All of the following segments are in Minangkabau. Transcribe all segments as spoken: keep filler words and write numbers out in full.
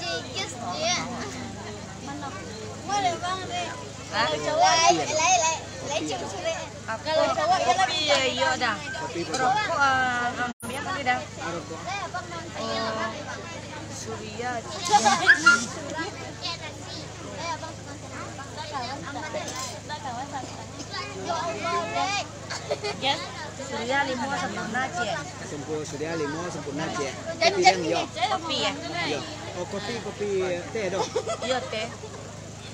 Jikis, Cik. Mana? Boleh, Bang, deh. Hah? Lai, lai, lai, lai, curi-curi. Apo? Kopi, yo, yo dah. Rokok, ah, ambiak kali dah. Oh, Surya. Surya limo sampurna, Cik. Sempur-, Surya limo sampurna, Cik. Kopi, yo? Kopi, yo? Yo. Oh, kopi, kopi teh doh? Yo, teh.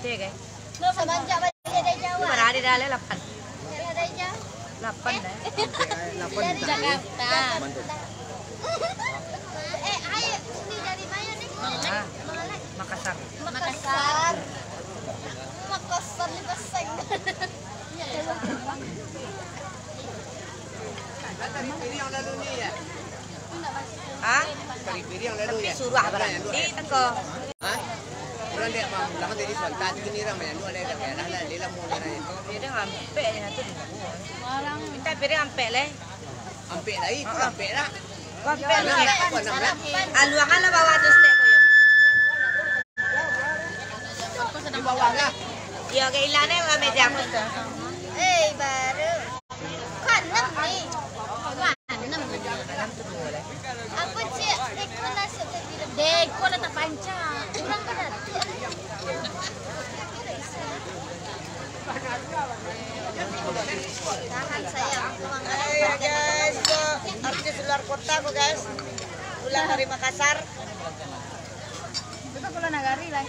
Teh, guys. Samanjak baliak dari Jawa. Bara hari dah, lapan? Baliak dari Jawa. Lapan dah. Lapan. Dari Jakarta. Eh, ayo, ni dari mana ni? Ah, Makassar. Makassar. Makassar ni pasang. Hah? Tapi surah barang. Di tengko. Hah? Urang dek, Bang, bilang tadi suanta tu gini, urang banyak duit, ada, ada, ada, ada, ada, mau, ada, ada. Piring ampek je tu. Minta piring ampek leh. Ampek lai, itu ampek lah. Ampek lah. Aluangan lah bawah tu, stek ko yo. Di bawah lah. Yo, ke ilan eh, meja aku tu. Eh, baru. Kanem ni. Kanem ni. Apo, Cik? Deko nasuak ka film. Deko lah tapancang. Urang ka datuak. Tahan, sayang. Hai, guys, ko artis luar kota ko, guys. Pulang dari Makassar. Itu pulang nagari lah.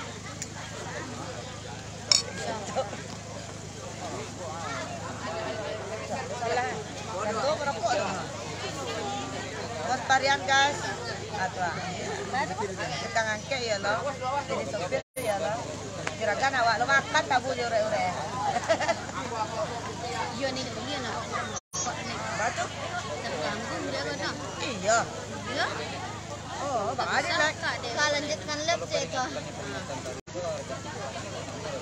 Salah. Satu merokok tu. Bos Parian, guys. Atua. Tukang angkek yo lo. Jadi sopir yo lo. Juragan awak lo makan tabu jo urek-urek. Iyo ni, iyo nak. Apa tu? Terganggu dia kadang. Iyo. Iyo. Oh, bak ari, Kak. Kak, lanjutkan live, Cik, ko.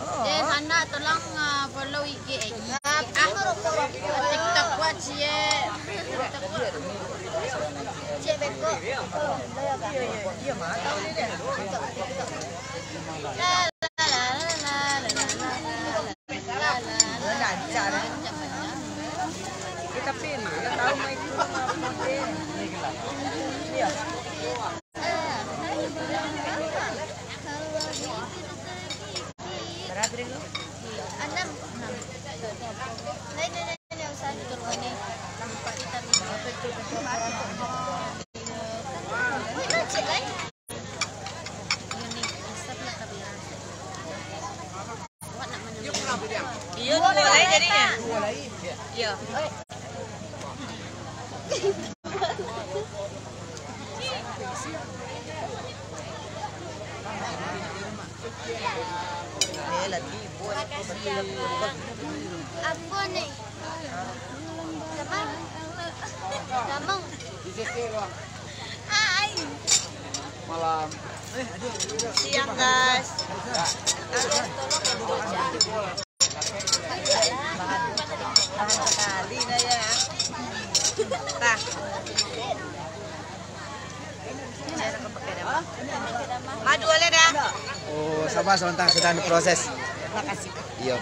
Oh. Eh, sanak, tolong, ah, follow I G, eh, I G, ah, TikTok ko, Cik. Cik Beko. Iya, iya, iya, mana tahu ni dia. Lancar, eh. Kita pin, kita tahu main itu apa dia. Iya. Berapa ringgit? Anam. Anam. Lain, lain, lain, usah dulu ni. Nampak kita ni. Ini cik lain. Iyo, duo lai jadinyo. Iyo. Apo ni? Gamang. Gamang. Hai. Malam. Siang, guys. Tahan sekali dah ya. Tah. Madu boleh dah. Oh, sabar, sabanta, sadang diproses. Makasih. Iyo.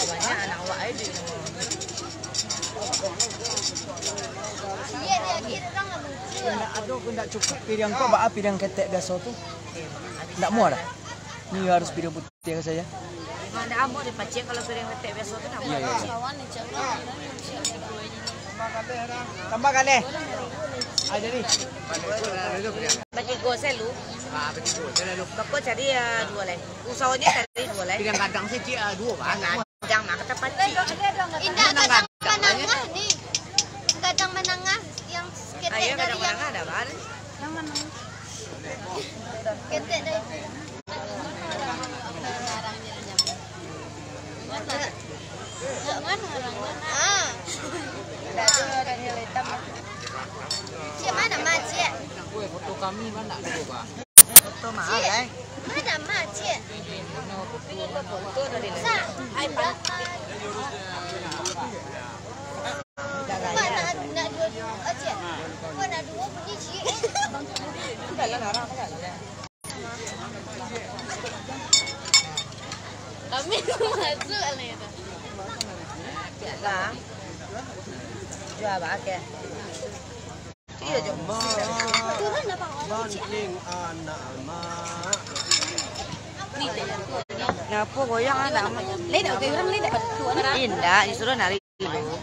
Banyak anak awak ai di rumah. Indak ado, indak cukuik piriang ko, baa piriang ketek biaso tu. Indak muah dah. Ni harus piriang putiah ka sajo. Indak amuah dipacik kalau piriang ketek biaso tu, indak muah. Iyo, iyo, iyo. Tambah kaleh. Ah, jadi. Batigo sajo lu. Ah, batigo sajo lu. Bako cari, ah, duo lai. Usaho nyo cari duo lai. Piriang gadang sajo, ah, duo, bah. Gadang mah kata pacik. Indak, gadang manangah ni. Gadang manangah yang ketek dari yang manangah. Ketek dari. Yang mana? Ah. Cik, mana, Mak, Cik? Foto kami mana? Foto mahal, eh. Mana, Mak, Cik? Sa. Mak, nak, nak dua, eh, Kami masuk lah itu. Biasa. Jual apa ke? Iya, Jo. Turun apa? Banting anak mak. Kenapa goyang anak mak? Leda, oke, orang leda. Indak, disuruh nari dulu.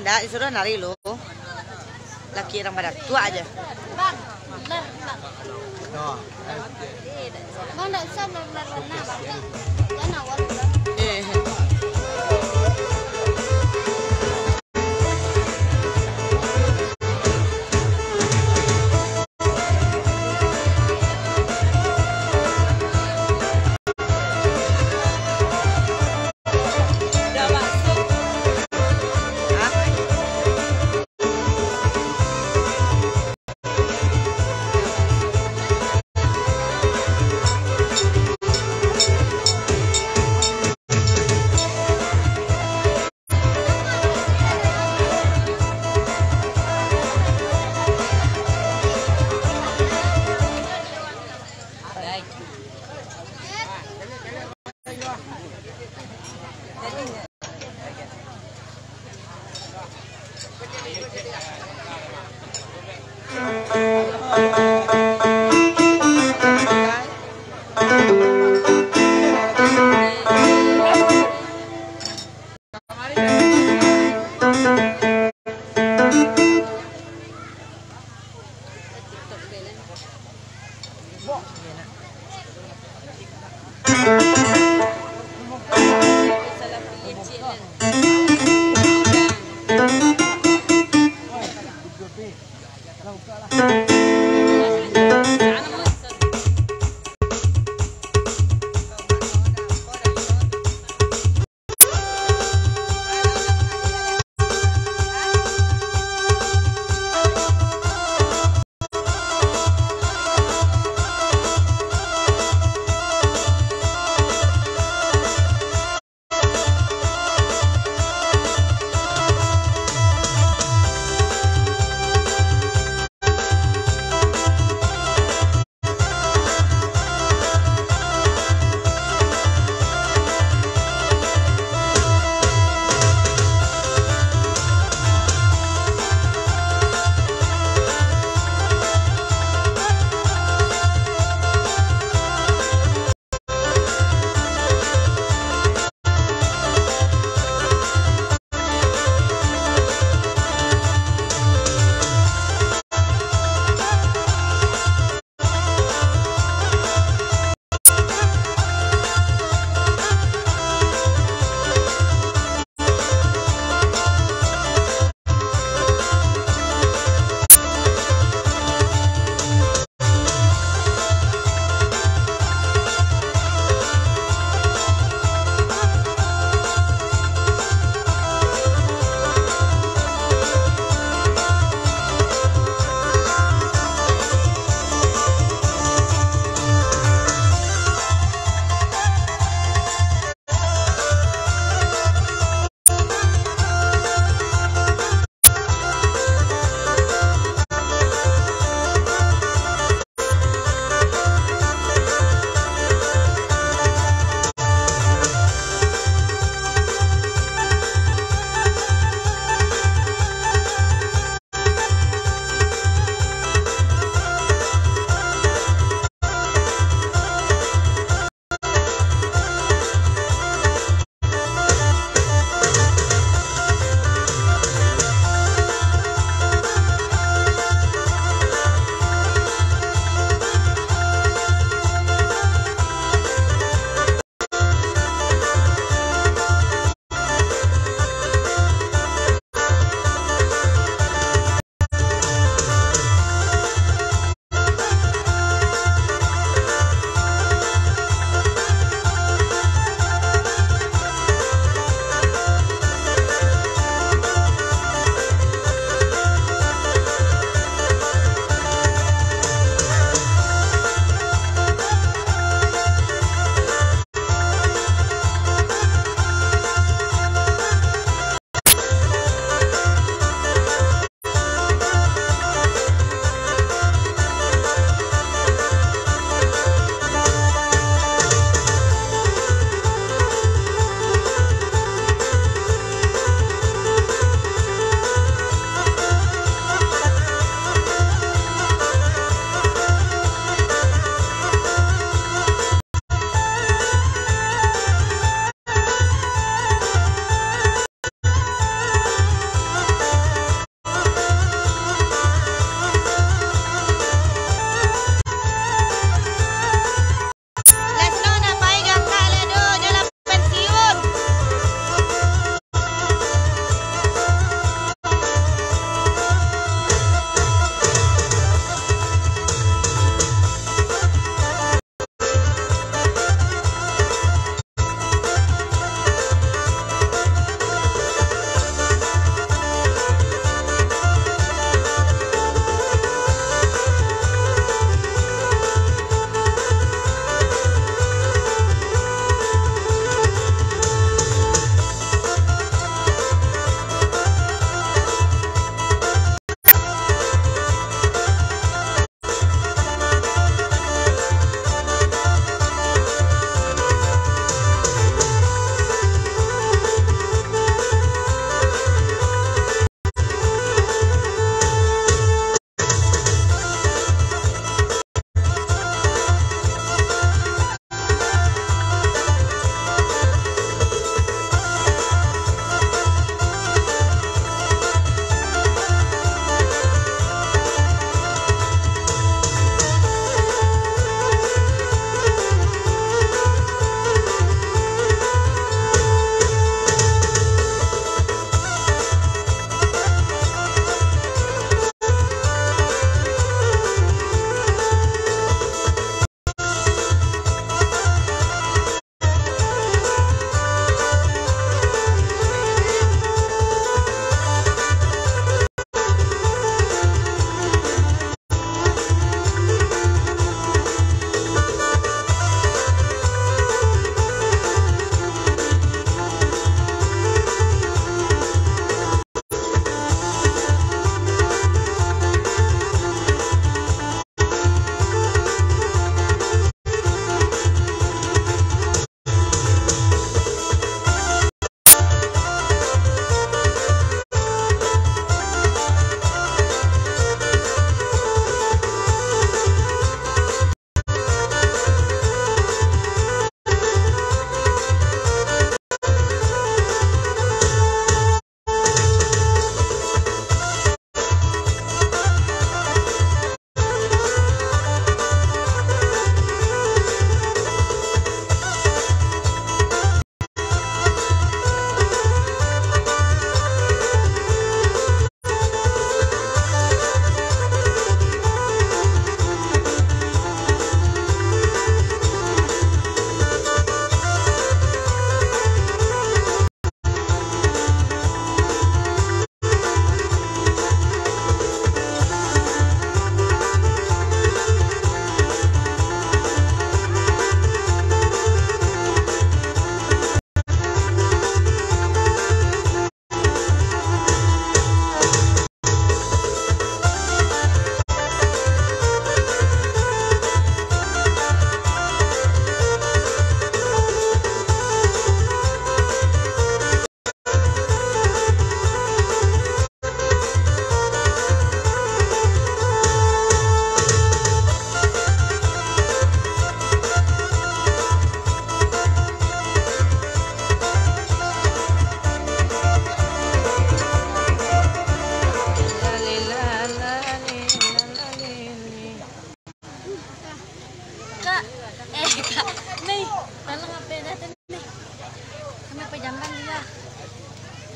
Indak, disuruh nari dulu. Laki urang badatuak aja. Bang, benar, Bang. Bang, ndak usah benar-benar warna, Bang. Jangan awal, Bang. Eh.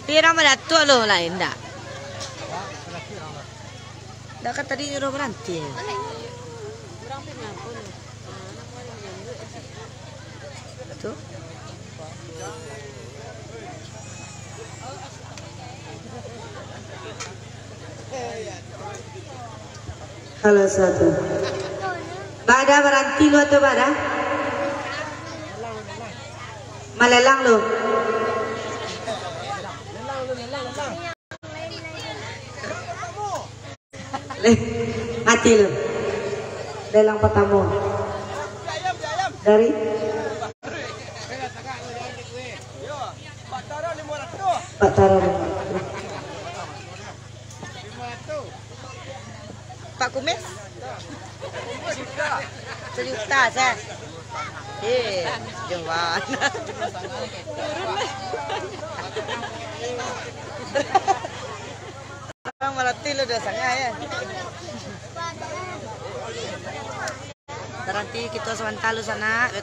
Tapi urang badatua lo lain dak? Dak kan tadi nyuruh baranti. Tu. Halo, satu. Bada baranti lu atau bada? Malelang lu. Leh, mati lu. Lelang pertamo. Dari? Pak Tara limo ratuih. Pak Kumis? Sejuta, sah. Eh, jauh banget. Urang marati lu dah sangat, ya. Baranti kito sabanta lu, sanak.